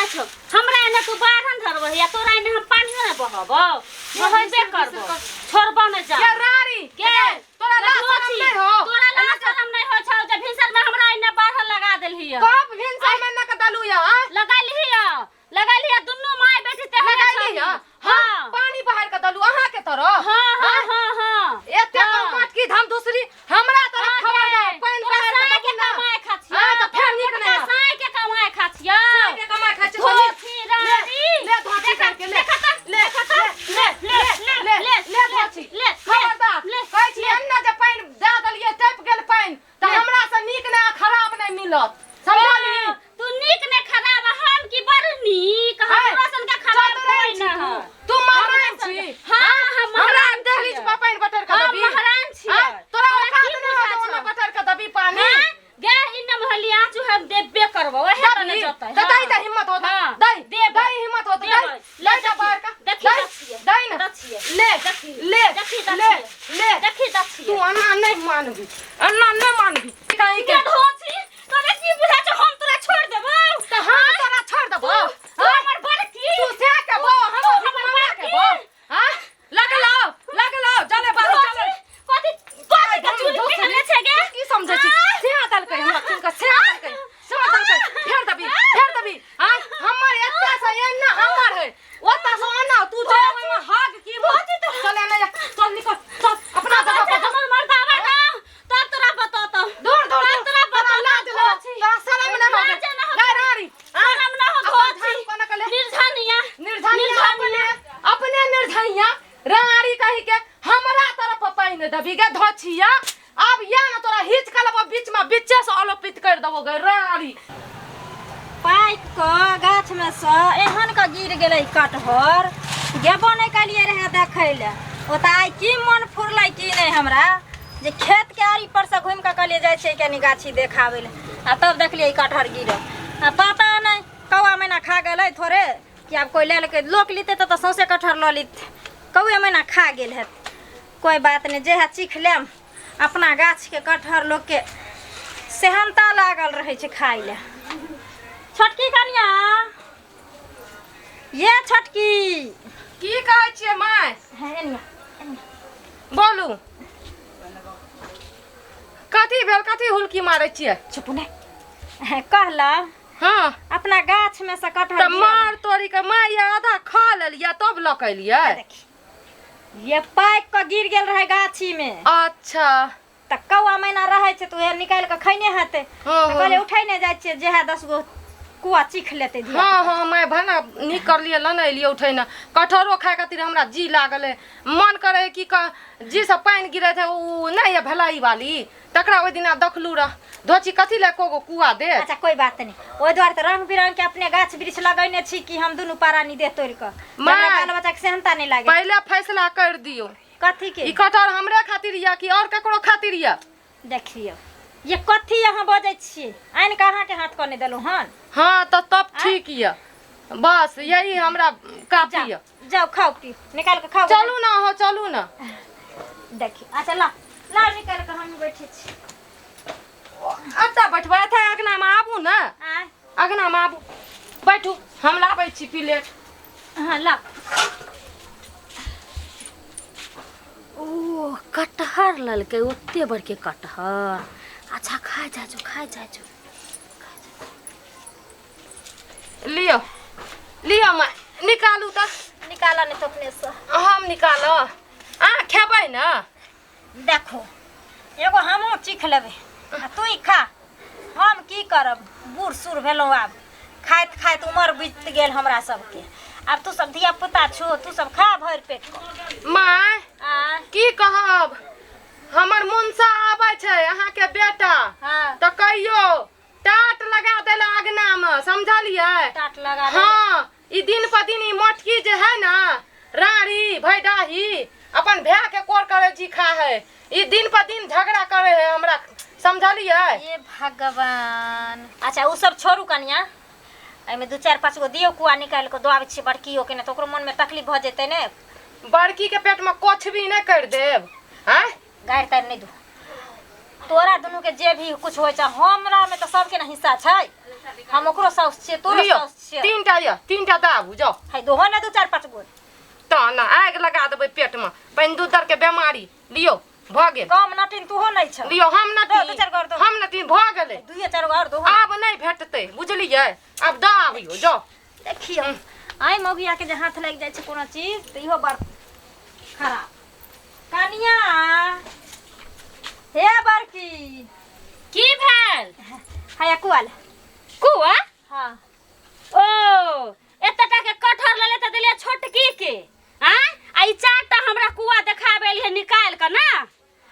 जाइ छौ हमरा एने तू बाढ़न धरबही आ तोरा एने हम पानियो ने बहबौ बहेबे करबौ छोड़बौ ने जा के रारी के तोरा लाज धोती। शरम नहि हो तोरा लाज शरम नहि होइ छौ जे भिनसर में हमरा एने बाढ़न लगा देलही कब भिनसर में न के दलू या आ? लगैलही लगैलही दुनू माय बेटी तेहने लगैली छही। या हाँ हम पानी बहार के दलू अहाँ के तरह हाँ हाँ हाँ हाँ एते हाँ। मटकी धाम दूसरी हमरा तरफ हाँ खबरदार गे, पानि तोरा बहार के साँय के दबू ना कमाए खा छियौ। हाँ, तऽ फेर नीक तोरा नहि हैत। साँय के कमाए खा छियौ। साँय के कमाए खाइ छियौ, धोती रानी। ले धोती देखा- करके, ले, देखा तऽ, ले, देखा तऽ, ले, ले, ले, ले, ले, ले धोती। ले, खबरदार ले, कहै छी ले। एन्ना जे पानि दए देलियै टपि गेल पानि तऽ ले। हमरा से नीक नहि आ खराब नहि मिलत समझलही हाँ, तू नीक ने खराब हम की बड़ नीक हमरा सन के खराब चतुराइन कोई छी ना तू। है तू हमरा महारानी सन छी के- हाँ हम हमरा महारानी दहलीज छियै। पर पानि बटर के हम दबी महारानी छियै। हाँ? तोरा तोरा औकात की नहि हो जे बुझा ओना छौ? बटर के दबी पानि हाँ? गे इन्ने महलिया चूहे देबे करबो ओहे तने दबी जतै तऽ दै तऽ हिम्मत होत हाँ। दै देबै। दै हिम्मत होत दै देबै। ले ले जा बाहर का देखी दै दछियै। दै ना दछियै। ले देखी। ले देखी ले दछियै। ले देखी दछियै। तू अन्ना नहि मानबी अन्ना नहि मानबी कहीं के के धोती तोरा की बुझा छौ हम तोरा छोड़ देबौ तऽ हम तोरा छोड़ देबो तू हमर बड़की तू से के बो हम तू हमर हमर मामा के बड़की। बो हां लगलो लगलो जले बारू जले कथी कथी के चूड़ी पहनले छे गे की समझै छी से दलकै हमरा चूल के से दलकै से दलकै फेर दबी फेर दबी हां हमर एत्ता से एन्ना हमर है ओत्ता से ओना तू चल ओइमे हग की चल एने जा चल निकल चल अपना जगह पर जा। हमर मर्दावा ना तब तोरा बतौतौ दूर दूर तब तोरा तोरा लाज बतौतौ लो तोरा शरम ना हो लाज ना हो। गाय रारी शरम ना हो अपन धोती झाड़ू कोना के ले निर्धनिया निर्धनिया अपने अपने निर्धनिया राड़ी कही के हमरा तरफ पानि दबी गे धोछिया अब या ना तोरा हिच के लेबो बीच में बीचे से अलोपित कर देबो गे राड़ी पाकि कऽ गाछमे सँ एहन कऽ गिर गेलै कटहर गेबो नहि केलियै रहए देखै लए ओ तऽ आइ की मन फुरलै की नहि हमरा जे खेतके आड़ी पर सँ घुमि कऽ कहलियै जाइ छियै कनि गाछी देखाबै लए आ तब देखलियै कटहर गिरल आ पता नहि कौआ मैना खा गेलै थोड़े कि आब कोइ लेलकै लोक लितै तऽ सौँसे कटहर लऽ लितै कौए मैना खा गेल हैत कोइ बात नहि जे है चीख लेम अपना गाछके कटहर लोकके सेहनता लागल रहै छै खाइ लए छोटकी कनिया ये छोटकी की कहै छियै माय हे एनिया बोलू कथी भेल कथी हुलकी मारै छियै चुप ने हे, कहला हाँ अपना गाछ में से कटहर तऽ गिरल। मार तोरी के माय आधा खा लेलियै तब लऽ के एलियै देखी ये पाकि कऽ गिर गेल रहै गाछी में अच्छा तऽ कौआ मैना रहै छै तऽ उएह निकालि कऽ खैने हेतै हँ, तऽ कहलियै उठै नहि जाइ छियै जेहे 10 गो कुआ चीख लेतै धिया हँ हँ माय भने नीक करलियै लने एलियै उठैने कटहरो खाय खातिर हमरा जी लागल है मन करे कि जी से पानि गिरैत है ओ नहि है भेलाई वाली तकरा ओहि दिना देखलू रह धोची कथी लए एको गो कुआ दे अच्छा कोई बात नहीं ओहि दुआरे तऽ रंग बिरंग के अपने गाछ वृक्ष लगैने छी कि हम दुनू प्राणी देह तोड़ि कऽ जे हमरा माय। बाल बच्चा के सेहनता नहि लागे पहिले फैसला कर दियौ कथी के ई कटहर हमरे खातिर यऽ कि और ककरो खातिर यऽ देखियौ ये कथी अहाँ बजै छियै आनि कऽ अहाँके हाथ कऽ नहि देलहुँ हन हाँ तऽ तब ठीक यऽ बस यही हमरा काफी जाओ यऽ जाओ खाओ पी निकाल के खाओ चलू ना हो चलू ना देखियौ अच्छा ला ला निकाल के हम बैठे छी एतऽ बैठबै एतऽ अगनामे आबू ने आय अगनामे आबू बैठू हम लाबै छी प्लेट हाँ ला ओ कटहर ललकै ओते बड़के कटहर अच्छा खा जा जो खा जा जो लिअ लिअ माय निकालू तऽ निकाला नहीं तो अपने से हम निकालब अहाँ खेबै ने देखो एगो हमहूँ चीख लेबै आ तू ही खा हम की करब बूढ़ सूढ़ भेलहुँ आब खाइत खाइत उमर बीत गेल हमरा सबके आब तू सब धिया पुता छो तू सब खा भरि पेट माय आ की कहब हमर मुनसा आबै छै अहाँके बेटा हाँ तऽ कहियो टाट लगा देला अगना मे समझलियै टाट लगा दे हाँ ई दिन पर दिन ई मोटकी जे है ना राड़ी भैडाही अपन भाय के कोर करे जी खा है ई दिन पर दिन झगड़ा करे है हमरा समझलियै हे भगवान अच्छा ओ सब छोड़ू कनिया एहिमे दू चारि पाँच गो दियौ कुआ निकालि कऽ दऽ आबै छियै बड़कियो के नहि तऽ ओकरो मनमे तकलीफ भऽ जेतै ने बड़की के पेट में कुछ भी नहीं कर देब आँय गारि तारि नहि दू तोरा दुनूके जे भी कुछ होइ छै हमरामे तऽ सबके ने हिस्सा छै हम ओकरो साउस छियै तोरो लियो साउस छियै। तीनटा यऽ, तीनटा दऽ आबू जाउ। है दोहो ने दू चारि पाँच गो। तऽ ने आगि लगा देबै पेटमे, पानि दूध के बेमारी। लियो भऽ गेल। कम नटिन तूहो नहि छ। लियो हम दो, दू नटी चारि गो आओर दो। हम नटी भऽ गेलै। दुइए चारि गो आओर दोहो। आब नहि भेटतै बुझलियै, आब दऽ आबियौ जाउ। देखियौ आइ मौगिया के जे हाथ लागि जाइ छै कोनो चीज तऽ इहो बड़ खराब। कनिया हे बड़की। की भेल? हैया कुआल। कुआ? हाँ। ओ एतेटा के कटहर लेले तऽ देलियै छोटकी के, आँय? आ ई चारिटा हमरा कुआ देखाबे एलियै निकालि कऽ ना।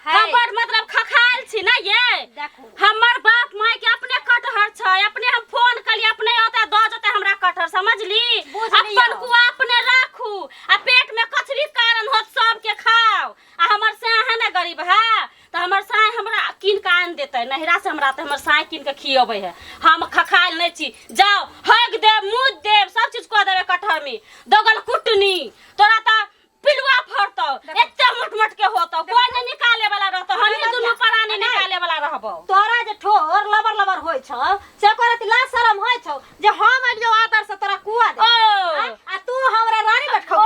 है। हम बड़ मतलब खखायल छी ना ये। देखू। हमर बाप माय के अपने कटहर छै, अपने हम फोन कलियै अपने ओतऽ दऽ जेतै हमरा कटहर, समझली? बुझलियौ। अपन कुआ अपने राखू आ पेट में कछु भी कारण होत सबके खाओ। आ हमर साय है ने गरीब है, तऽ हमर साय हमरा कीन कऽ आनि देतै नहिरा से, हमरा तऽ हमर साय कीन कऽ खियबै है। हम खखायल नहि छी, जाओ हगि देब मूत देब सब चीज कऽ देबै कटहर में। दोगल कुटनी तोरा तऽ पिलुआ फड़तौ, एते मोट मोट के होतौ, कोई नहीं निकाले वाला रहतौ, हम ही दुनू प्राणी निकाले वाला रहबौ। तोरा जे ठोर लबर लबर होइ छौ से करत लाज शरम होइ छौ जे हम एलियौ आदर से तोरा कुआ दे ओ। आ तू हमरा रानी बैठ ओ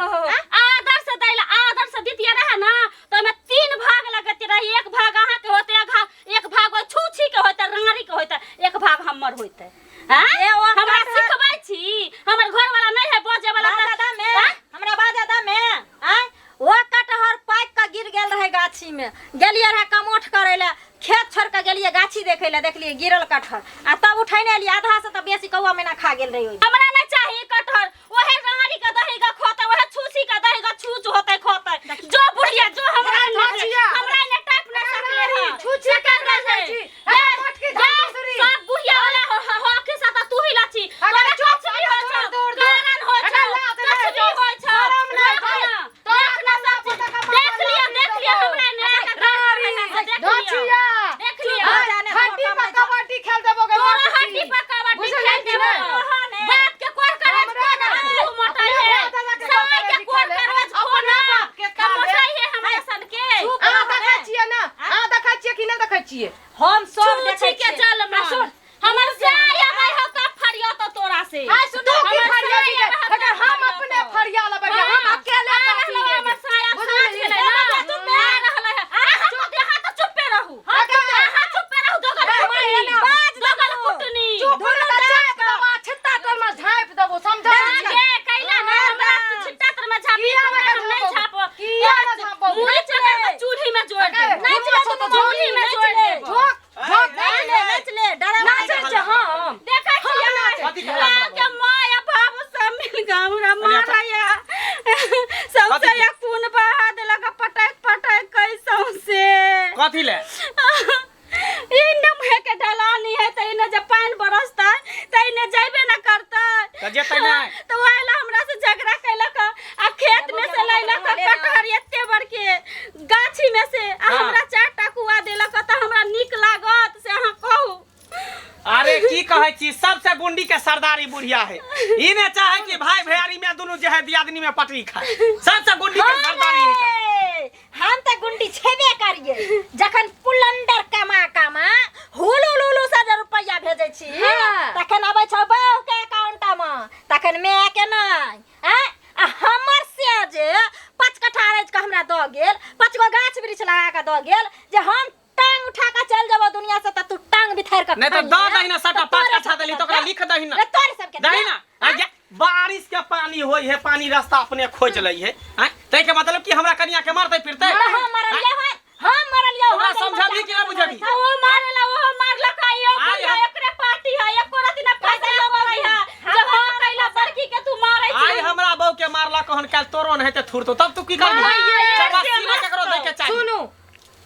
आदर से दैला, आदर से दितिये रहे ना तो ओहिमे तीन भाग लगते रही, एक भाग अहाँ के होते, एक भाग ओहि छूछी के होते रानी के होते, एक भाग हमर होते। आँय? ए, ओ हमरा कटहर- सिखबै छी, हमर घर वाला नहीं है बजे वाला तऽ- बाजा में आँय? हमरा बाजा में आँय ओ कटहर पाकि कऽ गिर गेल रहे गाछी में, गेलियै रहे कमोठ करै लए, खेत छोड़ कऽ गेलियै गाछी देखै लए, देखलियै गिरल कटहर आ तब उठेने एलियै, आधा से तऽ बेसी कौआ मैना खा गेल रहे ओहिमे। हमरा नहीं चाही कटहर, ओहे रानी के दही के खोते, ओहे छूछी के दही के छूछ होते खोते। जो बुढ़िया जो हमरा ए, छुछिया। हमरा ने टाइप न सकले है। छुछी के कर दही रहे। छी। ए, ए, मोटकी धान ए, मसूरी। सब बुढ़िया वाला हो, हो, हो, के साथ तू ही लाची। अगर तोरा चुप, कुछ भी अगर होइ छौ, दूर, दूर, दूर। कारण होइ अगर छौ, लात कुछ नहि भी छौ, होइ छौ। शरम नहि राख छौ। ना, तोरा राख ना सब चीज। कमा कमा देख लिअ, लात देख लिअ, देबौ। हमरा ने आके रानी, देख लिअ। धोचिया। देख लिअ। हाँ, जाने हड्डी तोरा पर कमाइ छौ। कबड्डी खेल देबो गे तोरा मोटकी। हड्डी पर कबड्डी बुझलियै खेल कि देबो। नहि? बाप के कोर करज हमरा कोना नहि। तू मोटाइ अपने है। बाप दादा के साई के कोर कोर करज करज अपना कोना। बाप के तऽ खा ले। मोटाइ है हमरा सन के। चुप अहाँ रह देखै ने। छियै ने? अहाँ देखै छियै कि नहि देखै छियै? हम सब छू देखै छी के छियै। चल आ सुन, हमर साई आबै हौ तब फरियतो तोरा से। आ सुन, तू की हमर फरिया साई गे? आबै हौ अगर तब हम फरियतो। अपने फरिया लेबै गे, हम हाँ, अकेले आ काफी रहलौ लेबै। हमर साई, आब साँझ बुझलियै? भेलै ना। चुप रह। आ रहलै है। अहाँ चुप, अहाँ तऽ चुप्पे रहू। अगर- अहाँ चुप्पे रहू, दोगल कुटनी। बाज दोगल देबो। कुटनी। चुप रह तऽ झाँपि देबो, आ छिट्टा तरमे झाँपि देबो, समझै गे, छियै? कैला ना हमरा छिट्टा तरमे झाँपी, किया हमरा ने हम नहि झाँपबो? झाँपब। किया ने झाँपबो? मुड़ी चढ़ा कऽ चूल्ही में जोड़ि अगर देब। हिम्मत छौ तऽ झोंक, चूल्ही में जोड़ि देब। झोंक, झोंक। नाच ले, नाच ले, डरा नाचै छियै हम। देखै छियै कथी के हल्ला गाँव के माय आ बाबू सब मिल कऽ हमरा मारैया। सौंसे कथी के? या खून बहा देलक आ पटकि पटकि कऽ सौंसे। कथी ले? ई नमहे के ढलानी है तऽ एने जे पानि बरसतै तऽ एने जैबे न करतै। तऽ जेतै नहि। तऽ ओहि लए हमरा से झगड़ा केलक आ खेत में से लैलक कटहर एते बड़के गाछी में से आ हाँ। हमरा चारिटा कुआ देलक तऽ हमरा नीक लागत से अहाँ कहू। अरे की कहै छी, सबसे गुंडी के सरदारी बुढ़िया है। ई ने चाहे कि भाई भैयारी में दुनू जे है दियादनी में पटरी खाए, सबसे गुंडी के सरदारी है। हे, हम तऽ गुंडी छेबे करिए, जखन पुलंडर कमा कमा हुलु लुलु से जे रुपैआ भेजै छी हाँ। तखन अबै छौ बहू के अकाउंट मे, तखन माय के नहि। आँय? आ हमर से जे 5 कट्ठा रचि कऽ हमरा दऽ गेल, 5 गो गाछ वृक्ष लगा कऽ दऽ गेल, जे हम टांग उठा कऽ चलि जेबो दुनिया से तऽ तू टांग बिथारि कऽ नहीं तो खाइहे। दऽ दही ना सबटा तऽ 5 तोरे कट्ठा देली सबके तो ओकरा लिख दही ना। रे तोरे सबके दही ना। आ जे बारिश के पानी होई है, पानी रास्ता अपने खोज लै है। आँय? तै के मतलब कि हमरा कनिया के मारतै फिरतै? तऽ हम मरलियै हन, हम मरलियै तोरा हम समझबही कि ना बुझबही? आ ओ मारला, ओ मारलक, आ यो आइ बुढ़िया हम- एकरे पार्टी है, एको रति ना फैसला करै है। जब हम कैला बड़की के तू मारै छी। आइ हमरा बहू के मारला कहन काल तोरो नहीं ते थुरतो, तब तू की करबी? मारैये, चबासी ना केकरो दै के चाही। सुनू,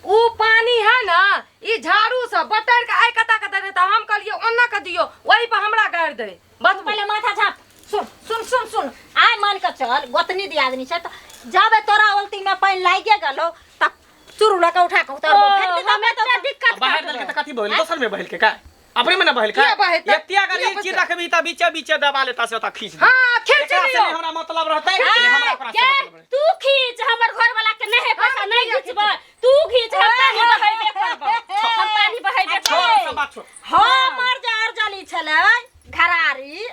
ऊ पानी है ना, ई झाड़ू से बटर के आइ कता कता देता, हम कहलियै ओना के दियौ, ओहि पर हमरा गारि दै। बस पहिले माथा झाप। सुन सुन सुन सुन, आइ मान के चल गोतनी दियादनी छै तऽ जब तोरा ओलती में पानि लागिए गेलौ तऽ चूरू लऽ कऽ उठा कऽ उतारबो, फेंक देतौ, हमे फेंक तऽ देतौ। दिक्कत बाहर करबै। देलके तऽ कथी बहल दोसर में बहल के का अपने में ना बहल का किया बहतै? एते अगर किया ई चीज बहतै? रखबी तऽ बीचे बीचे दबा लेता से ओता खींच दे। हाँ, खींच एकरा से लियौ। नहीं हमरा मतलब रहतै, नहीं हमरा ओकरा से के मतलब रहतै। तू खींच, हमर घर वाला के नहीं है पैसा, हम नहीं किया खींचबै। तू खींच, हम पानी बहेबे करबौ, हम पानी बहेबे छोड़ करबौ। सब बात छोड़। हमर जे अरजली छै छलै घरारी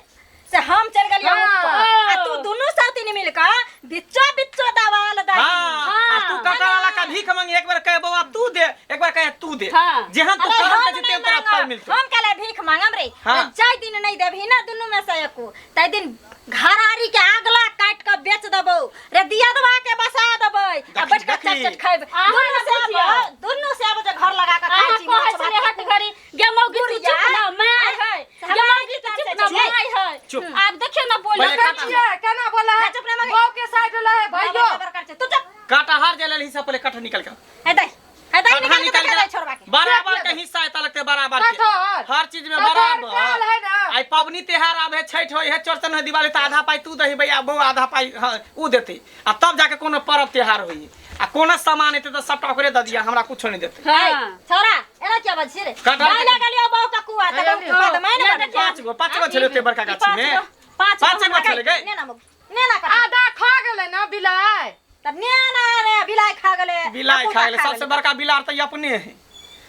से हम चल गेलियै हाँ। ऊपर आ तू दुनू सौतीन मिल के बिच्चो बिच्चो दवाल दही हाँ, आ तू कटहर वाला का भीख मांगी एक बार कहे बौआ तू दे एक बार कहे तू दे हाँ। जेहन तू अरे करम हम के जिते नहीं तोरा फल मांगब। मिलतो हम कहले भीख मांगम रे हाँ। जाय दिन नहीं देबही ना दुनू में से एको तै दिन घरारी के आगला काट के बेच देबौ रे दिया दबा के बसा देबै आ देखी, बैठ के देखी। चट चट खैबै अहाँ दुनू ने से बुझियौ। आब दुनू से आब जे घर लगा के खाइ अहाँ छी कहै माछ छलै भात हट घड़ी गे मौगी तू बुढ़िया। चुप ना माय है हमरा गे मौगी तू की चुप ना तरफ से माय है चुप। आब देखियौ ना बोले पहिले देखै काटा। छियै केना बोले है चुप ना मगे। बहू के साइड ले है भैयो बराबर कर छै तू चुप कटहर जे लेल हिस्सा पहिले कटहर निकल के हे दे हे दे कटहर निकाल के निकाल देखा दे के छोड़वा के बराबर के हिस्सा एता लगते बराबर के कटहर। हर चीज में कटहर बराबर काल है ना। आई पबनी त्योहार आबे छठ होय है चौरचन है दिवाली त आधा पाई तू दही भैया बौआ आधा पाई हाँ, ऊ देते आ तब जाके कोनो पर्व त्योहार होई आ कोनो सामान एते त सबटा ओकरे दऽ दिया हमरा कुछो नहीं देते हाँ छोरा एना क्या बात छै रे कटहर गाय के- लगलियो बहू का कुआ त बहू के बाद मैं या ने देखियौ। पाँच गो छलै ओते बड़का गाछी में पाँच गो पाँच गो छलै गै ने ना मौगी ने ना कटहर आधा खा गेलै ना बिलाइ त ने ना रे बिलाइ खा गेलै बिलाइ आ खा गेलै कुत्ता सबसे बड़का बिलार त ई अपने है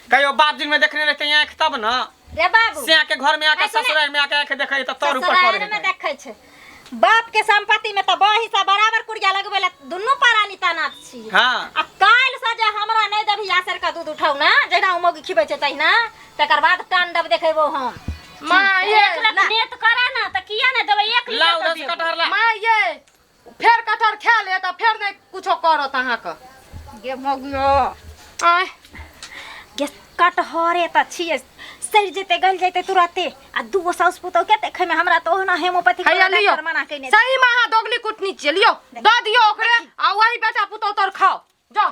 कहियो बाप दिन में देखने रहते आँख तब ना रे बाबू से आके घर में आके ऐसे ने- ससुराल में आके आँख देखै त तोर ऊपर ससुराल पड़े में देखै छै बाप के संपत्ति में त बह हिस्सा बराबर कुड़िया लगबै ला दुनू प्राणी तनात छी हाँ आ काल्हि से जे हमरा नहि देबही यासर का दूध उठाउ ना जहिना ओ मौगी खिबै छै तहिना तकर बाद तांडव देखेबो हम माँ ये एक रत नेत करा ना त किया ना देबै एक लाउ लीटर दस देबै। कटहर ला माँ ये फेर कटहर खा ले तऽ फेर नहि कुछो करत अहाँके गे मौगियो आँय गे कटहरे त छियै सड़ि जेतै गलि जेतै तुरते आ दूगो साउस पुतहु के देखै में हमरा तऽ ओहिना हेमोपैथी हैया लियो डॉक्टर मना कयने छै। सही में अहाँ दोगली कुटनी छियै लियो दऽ दियौ ओकरे आ वही बेटा पुतहु तोर खाओ जाओ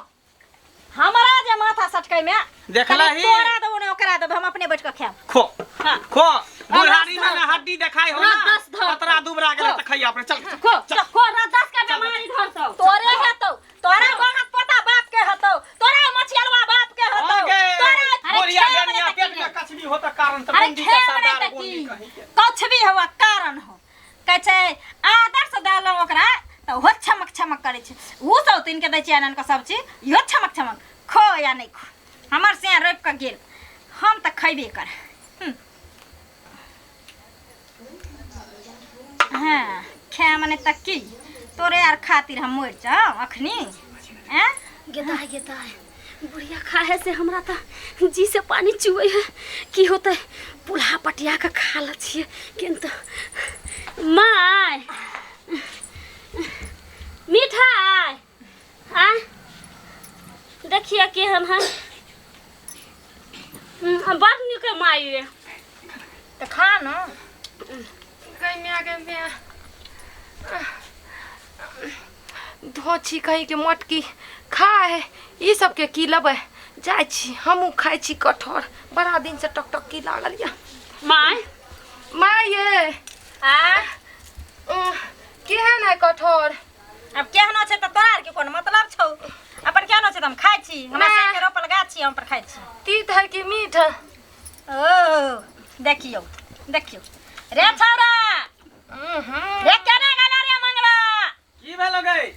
हमरा जे माथा सटकै में देखला कनि ही। तोरा देबो ने ओकरा देबो हम अपने बैठ के खायब खो हाँ। खो बुढ़ारी में ना हड्डी देखाई हो ना रात दस धर। पतरा दुबरा गेलै त खइया अपने चल खो खो रात दस के बीमारी धरतौ तोरे हेतौ तोरा वहाँ पोता बाप के हेतौ तोरा मछियलवा बाप के हेतौ आगे तोरा अरे बुढ़िया खेब डनिया नहि तऽ पेट की में कछबी हो त कारण त अरे गुंडी के खेब नहि सरदार तऽ गुंडी की कहीं के कुछ भी हुआ कारण हो कहै छै आदर से देलहुँ ओकरा तऽ ओहो छमक छमक करै छै ओ सब तीन के दै छियै आनन के सब चीज इहो छमक छमक खो या नहि खो हमर से रोपि कऽ गेल हम तऽ खयबे कर हँ खाय मने तऽ की तोरे आर खातिर हम मरि जाउ अखनी ऐं गेदाय गेदाय बुढ़िया खाए से हमरा तऽ जी से पानी चुए है की होतै पुल्हा पटिया के खा लै छियै किन्तु माय मिठाइ आय देखिए केहन है बड़ नीक है माय ये तऽ खा न गई मिया गई मिया धोछी कहीं के मोटकी खा है ई सबके की लेबै जाइ छी हमहूँ खाइ छी कटहर बड़ा दिन से टक टक की लागल यऽ माय माय ये आ केहन है कटहर अब केहनो छै तऽ तोरा आरके कोन मतलब छौ अपन केहनो छै तऽ हम खाइ छी हमरा नहि। सबके रोपल गाछ छी हम पर खाइ छी तीत है कि मीठ है ओ देखियौ देखियौ रे छौरा रे केना गेला रे मंगला की भेलो गई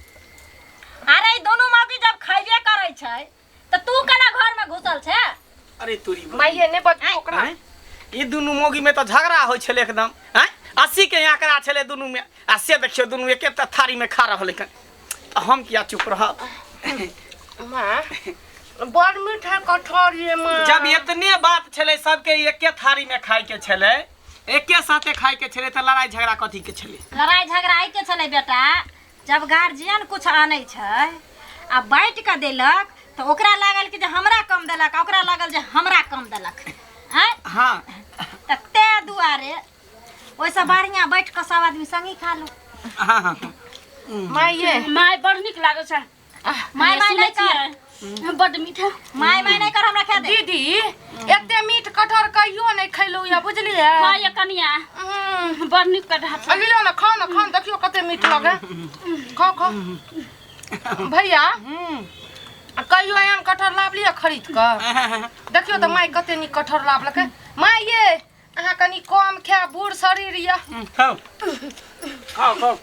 अरे ई दुनू मौगी जब खैबे करै छै तऽ तू केना घर में घुसल छै अरे तोरी माइये नहि बच ओकरा आँय? ई दुनू मौगी में तऽ झगड़ा होइ छलै एकदम आँय 80 के आंकड़ा छलै दुनू में आ से देखियौ दुनू एक एकटा थारी में खा रहल हन तऽ हम किया चुप रहब माँ बड़ मीठ है कटहर ये माँ जब इतने बात छलै सबके एके थारी में खाय के छलै एके साथे खाय के छलै तऽ लड़ाई झगड़ा कथी के छलै लड़ाई झगड़ा आइ के छलै बेटा जब गार्जियन कुछ आनै छै आ बाँटि कऽ देलक तऽ ओकरा लागल कि जे हमरा कम देलक आ ओकरा लागल जे हमरा कम देलक आँय हाँ तऽ ताहि दुआरे ओहिसँ बढ़िआँ बैठ कऽ सब आदमी संगे खा लू हाँ हाँ माय ये माय बड़ नीक लागै छै माय माय सुनै नहि कर छियै बड मीठा माय माय नहि कर हमरा खा दे दीदी एते मीठ कटहर कहियो नहि खैलहुँ यऽ बुझलियै हाँ ये कनिया बड़ नीक कटहर छै। लियौ ने खाउ ने खाउ ने देखियौ कते मीठ लगे खाउ खाउ भैया कहियो एहन कटहर लाब लिअ खरीद कऽ देखियौ तऽ माय कते नीक कटहर लाबलकै माय ये अहाँ कनि कम खायब बूढ़ शरीर यऽ खाउ खाउ खाउ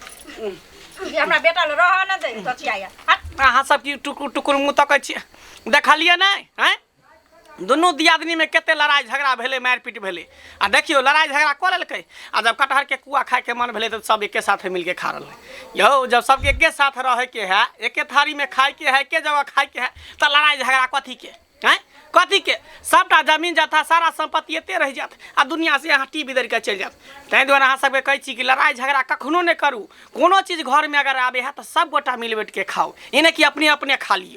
ई हमरा बेटा लग रहऽ नहि दे तचिया हट अहाँ सब की टुकुर टुकुर मुँह तकै छियै देखलियै नहि आँय दुनू दियादनीमे कते लड़ाइ झगड़ा भेलै, मारि पीट भेलै। आ देखियौ, लड़ाइ झगड़ा कऽ लेलकै आ जब कटहरके कुआ खाइके मन भेलै तऽ सब एके साथे मिलके खा रहलै। यौ, जब सबके एके साथ रहैके है, एके थारीमे खाइके है, एके जगह खाइके है, तऽ लड़ाइ झगड़ा कथीके आँय, कथीके? सबटा जमीन जथा सारा सम्पत्ति एते रहि जायत आ दुनिया से अहाँ टी बिदरि कऽ चलि जायत। ताहि दुआरे अहाँ सबके कहै छी कि लड़ाइ झगड़ा कखनो नहि करू। कोनो चीज घरमे अगर आबै है तऽ सब गोटा मिल बैठके खाउ, ई नहि कि अपने अपने खा लियौ।